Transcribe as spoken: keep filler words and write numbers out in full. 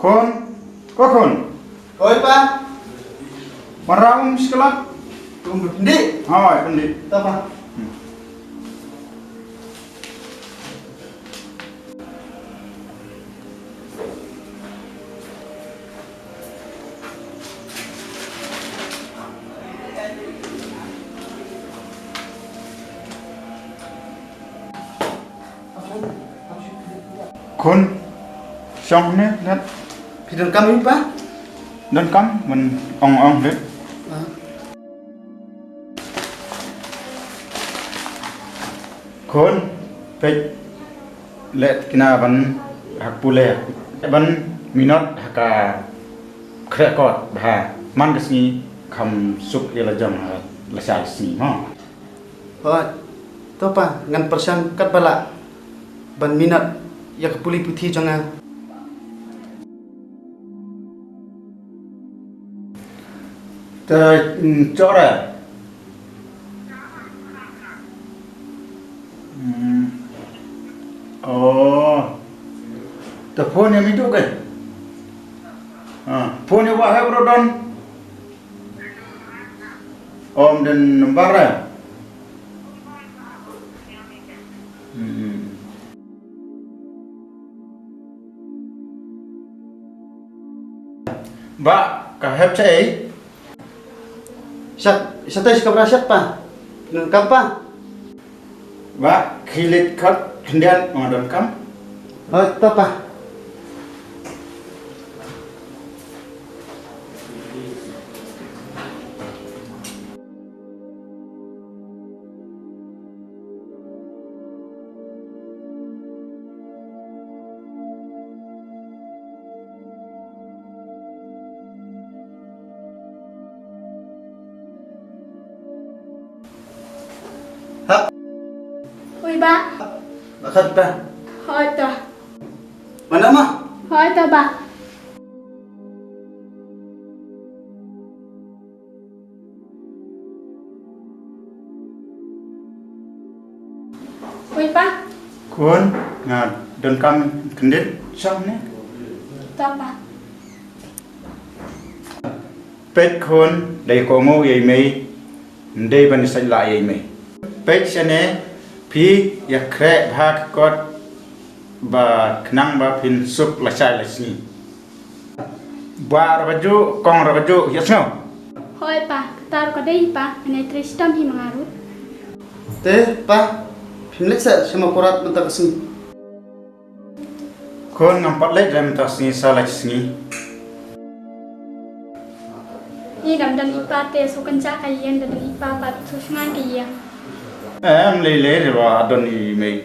Khun, ko khun. Oi pa. Wan rah um skela. Um ndi. Hoi, ndi. Ta pa. Khun, shong ne nat. Phi donkam ïa u pa? Donkam, man ong ong de. Ah. Khun, peit leh kine ban hap pule ban minot ha ka khreh kot bha. Man ka sngi kham suk ïa la jong ha la sha la sngi mo. Hooid. To pa, ngan pyrshang katba lah ban minot ïa ka pule puthi jong nga. Te, mm, chora. Mm. Oh. Te phone ïa mi tu ke? Ah, phone ïa wa ha bro don. Om den number eh. Hmm. Ba ka hep cha ei. Shat, shat ei, shat kabra shat pa. Nang kam pa. Ba khilit khat khyndiat ma don kam. Hoi to pa. Hap. Oi ba. Ba khat ba. Hoi to. Mana ma? Hoi to ba. Oi pa. Khun, nga donkam kyndit shong ne. To pa. Peit khun, dei kohnguh ïa i mei, ndei ban ïa sait lah ïa i mei. Peit shane, phi ïa khreh bha ka kot ba khnang ba phin suk lashai lashngi. Ba ra ka juh, kong ra ka juh, ïa sngew. Hoi pa, kata ruh ka dei pa, ngan trei shitom hi ma nga ruh. Te pa, phim leit seh sha Mawkyrwat mynta ka sngi? Khun, ngam pat leit re mynta ka sngi, sa leit sngi. Ni dam don i pa te, shu kynjah ka ïing, dam don i pa pat shu shngain ka ïing. Em lei lei re ba don i mei.